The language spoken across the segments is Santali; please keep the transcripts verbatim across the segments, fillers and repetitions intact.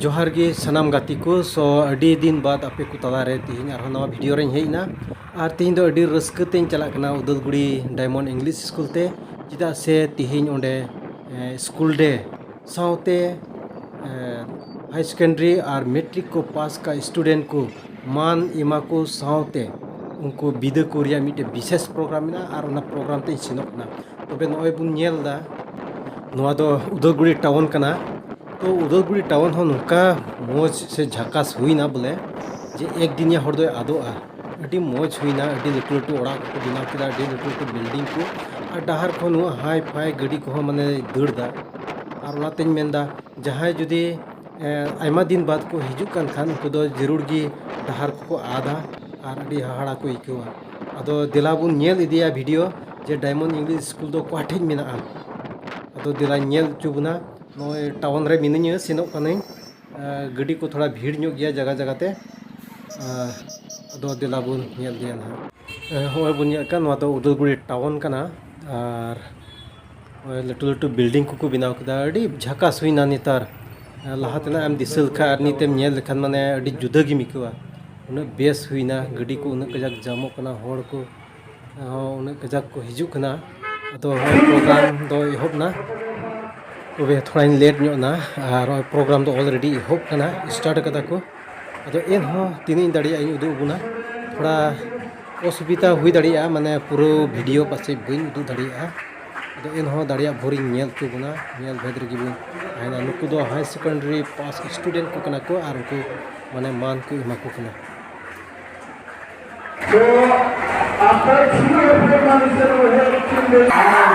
ᱡᱚᱦᱟᱨ ᱜᱮ ᱥᱟᱱᱟᱢ ᱜᱟᱛᱮ ᱠᱚ᱾ So, ᱟᱹᱰᱤ ᱫᱤᱱ ᱵᱟᱫ ᱟᱯᱮ ᱠᱚ ᱛᱟᱞᱟᱨᱮ ᱛᱮᱦᱮᱧ ᱟᱨᱦᱚᱸ ᱱᱟᱣᱟ ᱵᱷᱤᱰᱤᱭᱳ ᱨᱮᱧ ᱦᱮᱡ ᱮᱱᱟ᱾ ᱟᱨ ᱛᱮᱦᱮᱧ ᱫᱚ ᱟᱹᱰᱤ ᱨᱟᱹᱥᱠᱟᱹ ᱛᱮᱧ ᱪᱟᱞᱟᱜ ᱠᱟᱱᱟ ᱩᱫᱟᱞᱜᱩᱲᱤ ᱰᱟᱭᱢᱚᱱᱰ ᱤᱝᱞᱤᱥ ᱥᱠᱩᱞ ᱛᱮ, ᱪᱮᱫᱟᱜ ᱥᱮ ᱛᱮᱦᱮᱧ ᱚᱸᱰᱮ, ᱮ, ᱥᱠᱩᱞ ᱰᱮ ᱥᱟᱶᱛᱮ, ᱮ, ᱦᱟᱭ ᱥᱮᱠᱮᱱᱰᱟᱨᱤ ᱟᱨ ᱢᱮᱴᱨᱤᱠ ᱠᱚ ᱯᱟᱥ ᱠᱟᱜ ᱥᱴᱩᱰᱮᱱᱴ ᱠᱚ ᱢᱟᱱ ᱮᱢᱟ ᱠᱚ ᱥᱟᱶᱛᱮ ᱩᱱᱠᱩ ᱵᱤᱫᱟᱹ ᱠᱚ ᱨᱮᱭᱟᱜ ᱢᱤᱫᱴᱮᱱ ᱵᱤᱥᱮᱥ ᱯᱨᱳᱜᱨᱟᱢ ᱢᱮᱱᱟᱜᱼᱟ᱾ ᱟᱨ ᱚᱱᱟ ᱯᱨᱳᱜᱨᱟᱢ ᱛᱮᱧ ᱥᱮᱱᱚᱜ ᱠᱟᱱᱟ᱾ ᱛᱚᱵᱮ ᱱᱚᱜᱼᱚᱭ ᱵᱚᱱ ᱧᱮᱞ ᱮᱫᱟ, ᱱᱚᱣᱟ ᱫᱚ ᱩᱫᱟᱞᱜᱩᱲᱤ ᱴᱟᱣᱩᱱ ᱠᱟᱱᱟ᱾ ᱛᱚ ᱩᱫᱟᱞᱜᱩᱲᱤ ᱴᱟᱣᱩᱱ ᱦᱚᱸ ᱱᱚᱝᱠᱟ ᱢᱚᱡᱽ ᱥᱮ ᱡᱷᱟᱠᱟᱥ ᱦᱩᱭᱱᱟ ᱵᱚᱞᱮ, ᱡᱮ ᱮᱠᱫᱤᱱᱤᱭᱟ ᱦᱚᱲ ᱫᱚᱭ ᱟᱫᱚᱜᱼᱟ᱾ ᱟᱹᱰᱤ ᱢᱚᱡᱽ ᱦᱩᱭᱱᱟ, ᱟᱹᱰᱤ ᱞᱟᱹᱴᱩ ᱞᱟᱹᱴᱩ ᱚᱲᱟᱜ ᱠᱚᱠᱚ ᱵᱮᱱᱟᱣ ᱠᱮᱫᱟ, ᱟᱹᱰᱤ ᱞᱟᱹᱴᱩ ᱞᱟᱹᱴᱩ ᱵᱤᱞᱰᱤᱝ ᱠᱚ, ᱟᱨ ᱰᱟᱦᱟᱨ ᱠᱚᱦᱚᱸ ᱱᱩᱱᱟᱹᱜ ᱦᱟᱭ ᱯᱷᱟᱭ ᱜᱟᱹᱰᱤ ᱠᱚᱦᱚᱸ ᱢᱟᱱᱮ ᱫᱟᱹᱲ ᱫᱟ᱾ ᱟᱨ ᱚᱱᱟᱛᱮᱧ ᱢᱮᱱᱫᱟ, ᱡᱟᱦᱟᱸᱭ ᱡᱩᱫᱤ, ᱮ, ᱟᱭᱢᱟ ᱫᱤᱱ ᱵᱟᱫ ᱠᱚ ᱦᱤᱡᱩᱜ ᱠᱟᱱ ᱠᱷᱟᱱ, ᱩᱱᱠᱩ ᱫᱚ ᱡᱟᱹᱨᱩᱲ ᱜᱮ ᱰᱟᱦᱟᱨ ᱠᱚᱠᱚ ᱟᱫᱟ ᱟᱨ ᱟᱹᱰᱤ ᱦᱟᱦᱟᱲᱟ ᱠᱚ ᱟᱹᱭᱠᱟᱹᱣᱟ᱾ ᱟᱫᱚ ᱫᱮᱞᱟ ᱵᱚᱱ ᱧᱮᱞ ᱤᱫᱤᱭᱟ ᱵᱷᱤᱰᱤᱭᱳ ᱡᱮ ᱰᱟᱭᱢᱚᱱᱰ ᱤᱝᱞᱤᱥ ᱥᱠᱩᱞ ᱫᱚ ᱚᱠᱟ ᱴᱷᱮᱡ ᱢᱮᱱᱟᱜᱼᱟ᱾ ᱟᱫᱚ ᱫᱮᱞᱟᱧ ᱧᱮᱞ ᱦᱚᱪᱚ ᱵᱚᱱᱟ᱾ ᱱᱚᱜᱼᱚᱭ ᱴᱟᱣᱩᱱ ᱨᱮ ᱢᱤᱱᱟᱹᱧᱟ, ᱥᱮᱱᱚᱜ ᱠᱟᱹᱱᱟᱹᱧ᱾ ᱟᱨ ᱜᱟᱹᱰᱤ ᱠᱚ ᱛᱷᱚᱲᱟ ᱵᱷᱤᱲ ᱧᱚᱜ ᱜᱮᱭᱟ ᱡᱟᱭᱜᱟ ᱡᱟᱭᱜᱟ ᱛᱮ᱾ ᱟᱨ ᱟᱫᱚ ᱫᱮᱞᱟ ᱵᱚᱱ ᱧᱮᱞ ᱤᱫᱤᱭᱟ ᱱᱟᱦᱟᱜ᱾ ᱟᱨ ᱦᱚᱸᱜᱼᱚᱭ ᱵᱚᱱ ᱧᱮᱞ ᱠᱟᱱ, ᱱᱚᱣᱟ ᱫᱚ ᱩᱫᱟᱞᱜᱩᱲᱤ ᱴᱟᱣᱩᱱ ᱠᱟᱱᱟ᱾ ᱟᱨ ᱱᱚᱜᱼᱚᱭ ᱞᱟᱹᱴᱩ ᱞᱟᱹᱴᱩ ᱵᱤᱞᱰᱤᱝ ᱠᱚᱠᱚ ᱵᱮᱱᱟᱣ ᱠᱮᱫᱟ, ᱟᱹᱰᱤ ᱡᱷᱟᱠᱟᱥ ᱦᱩᱭᱱᱟ ᱱᱮᱛᱟᱨ᱾ ᱞᱟᱦᱟ ᱛᱮᱱᱟᱜ ᱮᱢ ᱫᱤᱥᱟᱹ ᱞᱮᱠᱷᱟᱱ ᱟᱨ ᱱᱤᱛᱮᱢ ᱧᱮᱞ ᱞᱮᱠᱷᱟᱱ ᱢᱟᱱᱮ ᱟᱹᱰᱤ ᱡᱩᱫᱟᱹ ᱜᱮᱢ ᱟᱹᱭᱠᱟᱹᱣᱟ᱾ ᱩᱱᱟᱹᱜ ᱵᱮᱥ ᱦᱩᱭᱱᱟ, ᱜᱟᱹᱰᱤ ᱠᱚ ᱩᱱᱟᱹᱜ ᱠᱟᱡᱟᱠ ᱡᱟᱢᱚᱜ ᱠᱟᱱᱟ, ᱦᱚᱲ ᱠᱚ ᱦᱚᱸ ᱩᱱᱟᱹᱜ ᱠᱟᱡᱟᱠ ᱠᱚ ᱦᱤᱡᱩᱜ ᱠᱟᱱᱟ᱾ ᱟᱫᱚ ᱦᱚᱸᱜᱼᱚᱭ ᱯᱨᱳᱜᱨᱟᱢ ᱫᱚ ᱮᱦᱚᱵ ᱱᱟ᱾ ᱛᱚᱵᱮ ᱛᱷᱚᱲᱟᱧ ᱞᱮᱴ ᱧᱚᱜ ᱱᱟ, ᱟᱨ ᱱᱚᱜᱼᱚᱭ ᱯᱨᱳᱜᱨᱟᱢ ᱫᱚ ᱚᱞᱨᱮᱰᱤ ᱮᱦᱚᱵ ᱠᱟᱱᱟ, ᱥᱴᱟᱨᱴ ᱠᱟᱫᱟ ᱠᱚ᱾ ᱟᱫᱚ ᱮᱱᱦᱚᱸ ᱛᱤᱱᱟᱹᱜ ᱤᱧ ᱫᱟᱲᱮᱭᱟᱜᱼᱟ ᱤᱧ ᱩᱫᱩᱜ ᱟᱵᱚᱱᱟ᱾ ᱛᱷᱚᱲᱟ ᱚᱥᱩᱵᱤᱫᱟ ᱦᱩᱭ ᱫᱟᱲᱮᱭᱟᱜᱼᱟ, ᱢᱟᱱᱮ ᱯᱩᱨᱟᱹ ᱵᱷᱤᱰᱤᱭᱳ ᱯᱟᱥᱮᱡ ᱵᱟᱹᱧ ᱩᱫᱩᱜ ᱫᱟᱲᱮᱭᱟᱜᱼᱟ᱾ ᱟᱫᱚ ᱮᱱᱦᱚᱸ ᱫᱟᱲᱮᱭᱟᱜ ᱵᱷᱳᱨᱤᱧ ᱧᱮᱞ ᱦᱚᱪᱚ ᱵᱚᱱᱟ, ᱧᱮᱞ ᱵᱷᱮᱫ ᱨᱮᱜᱮ ᱵᱚᱱ ᱛᱟᱦᱮᱱᱟ᱾ ᱱᱩᱠᱩ ᱫᱚ ᱦᱟᱭ ᱥᱮᱠᱮᱱᱰᱟᱨᱤ ᱯᱟᱥ ᱥᱴᱩᱰᱮᱱᱴ ᱠᱚ ᱠᱟᱱᱟ ᱠᱚ ᱟᱨ ᱩᱱᱠᱩ ᱢᱟᱱᱮ ᱢᱟᱱ ᱠᱚ ᱮᱢᱟ ᱠᱚ ᱠᱟᱱᱟ᱾ So, after three or four months, they will have children and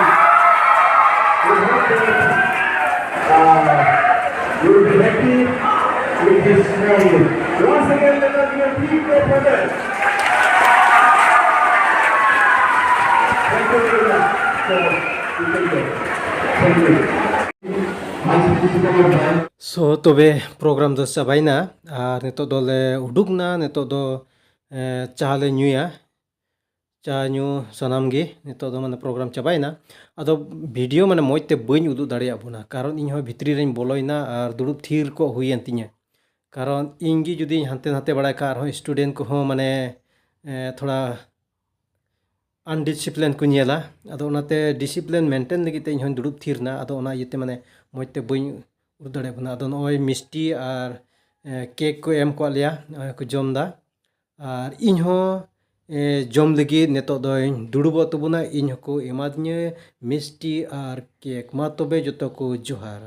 we hope that, uh, you will be happy with this small gift. Once again, let us give a big clap for them. Thank you very much. So, you can go. Thank you. So, ᱛᱚᱵᱮ ᱯᱨᱳᱜᱨᱟᱢ ᱫᱚ ᱪᱟᱵᱟᱭᱮᱱᱟ ᱟᱨ ᱱᱤᱛᱚᱜ ᱫᱚᱞᱮ ᱩᱰᱩᱠ ᱱᱟ᱾ ᱱᱤᱛᱚᱜ ᱫᱚ, ᱮ, ᱪᱟ ᱞᱮ ᱧᱩᱭᱟ᱾ ᱪᱟ ᱧᱩ ᱥᱟᱱᱟᱢ ᱜᱮ᱾ ᱱᱤᱛᱚᱜ ᱫᱚ ᱢᱟᱱᱮ ᱯᱨᱳᱜᱨᱟᱢ ᱪᱟᱵᱟᱭᱮᱱᱟ᱾ ᱟᱫᱚ ᱵᱷᱤᱰᱤᱭᱳ ᱢᱟᱱᱮ ᱢᱚᱡᱽ ᱛᱮ ᱵᱟᱹᱧ ᱩᱫᱩᱜ ᱫᱟᱲᱮᱭᱟᱜ ᱵᱚᱱᱟ, ᱠᱟᱨᱚᱱ ᱤᱧ ᱦᱚᱸ ᱵᱷᱤᱛᱨᱤ ᱨᱮᱧ ᱵᱚᱞᱚᱭᱮᱱᱟ ᱟᱨ ᱫᱩᱲᱩᱵ ᱛᱷᱤᱨ ᱠᱚᱜ ᱦᱩᱭᱮᱱ ᱛᱤᱧᱟᱹ᱾ ᱠᱟᱨᱚᱱ ᱤᱧ ᱜᱮ ᱡᱩᱫᱤᱧ ᱦᱟᱱᱛᱮ ᱱᱟᱛᱮ ᱵᱟᱲᱟᱭ ᱠᱷᱟᱱ, ᱟᱨᱦᱚᱸ ᱥᱴᱩᱰᱮᱱᱴ ᱠᱚᱦᱚᱸ ᱢᱟᱱᱮ, ᱮ, ᱛᱷᱚᱲᱟ ᱟᱱᱰᱤᱥᱤᱯᱞᱤᱱ ᱠᱚ ᱧᱮᱞᱟ᱾ ᱟᱫᱚ ᱚᱱᱟᱛᱮ ᱰᱤᱥᱤᱯᱞᱤᱱ ᱢᱮᱱᱴᱮᱱ ᱞᱟᱹᱜᱤᱫ ᱛᱮ ᱤᱧ ᱦᱚᱸᱧ ᱫᱩᱲᱩᱵ ᱛᱷᱤᱨ ᱮᱱᱟ᱾ ᱟᱫᱚ ᱚᱱᱟ ᱤᱭᱟᱹᱛᱮ ᱢᱟᱱᱮ ᱢᱚᱡᱽ ᱛᱮ ᱵᱟᱹᱧ ᱩᱫᱩᱜ ᱫᱟᱲᱮᱭᱟᱜ ᱠᱟᱱᱟ᱾ ᱟᱫᱚ ᱱᱚᱜᱼᱚᱭ ᱢᱤᱥᱴᱤ ᱟᱨ, ᱮ, ᱠᱮᱠ ᱠᱚ ᱮᱢ ᱠᱟᱜ ᱞᱮᱭᱟ, ᱱᱚᱜᱼᱚᱭ ᱠᱚ ᱡᱚᱢ ᱮᱫᱟ᱾ ᱟᱨ ᱤᱧ ᱦᱚᱸ, ᱮ, ᱡᱚᱢ ᱞᱟᱹᱜᱤᱫ ᱱᱤᱛᱚᱜ ᱫᱚᱧ ᱫᱩᱲᱩᱵᱚᱜ ᱛᱟᱵᱚᱱᱟ᱾ ᱤᱧ ᱦᱚᱸᱠᱚ ᱮᱢᱟᱫᱤᱧᱟᱹ ᱢᱤᱥᱴᱤ ᱟᱨ ᱠᱮᱠ᱾ ᱢᱟ ᱛᱚᱵᱮ ᱡᱚᱛᱚ ᱠᱚ ᱡᱚᱦᱟᱨ᱾